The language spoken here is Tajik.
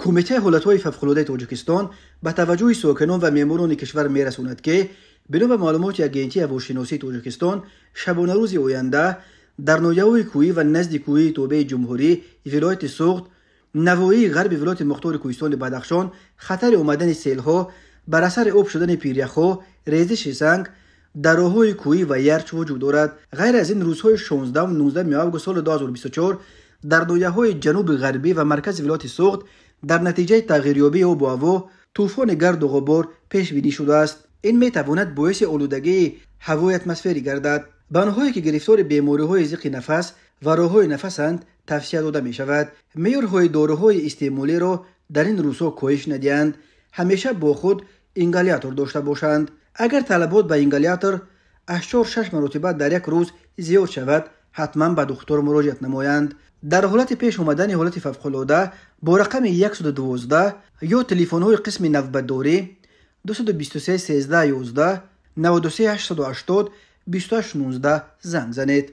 Кумитаи ҳолатҳои фавқулодаи Тоҷикистон ба таваҷҷӯҳи сокинон ва меҳмонони кишвар мерасонад, ки бино ба маълумоти Агентии ҳавошиносии Тоҷикистон, шабонарӯзи оянда дар ноҳияҳои кӯҳӣ ва назди кӯҳии тобеи ҷумҳурӣ, вилояти Суғд, навоҳии ғарби вилояти мухтори Кӯҳистони Бадахшон хатари омадани селҳо бар асари об шудани пиряхҳо, резиши санг дар роҳҳои кӯҳӣ ва ярч вуҷуд дорад. Ғайр аз ин, рӯзҳои 16-19 август соли 2024 дар ноҳияҳои ҷануби ғарбӣ ва маркази вилояти Суғд дар натиҷаи тағйирёбии обу ҳаво тӯфони гарду ғубор пешбинӣ шудааст. Ин метавонад боиси олудагии ҳавои атмосферӣ гардад. Ба онҳое, ки гирифтори бемориҳои зиқи нафас ва роҳҳои нафасанд, тавсия дода мешавад меъёрҳои доруҳои истеъмолиро дар ин рӯзҳо коҳиш надиҳанд, ҳамеша бо худ ингалятор дошта бошанд. Агар талабот ба ингалятор аз 4-6 маротиба дар як рӯз зиёд шавад, ҳатман ба духтур муроҷиат намоянд. Дар ҳолати пеш омадани ҳолати фавқулода бо рақами 112 ё телефонҳои қисми навбатдорӣ 223 13 11, 93 880 28 19 занг занед.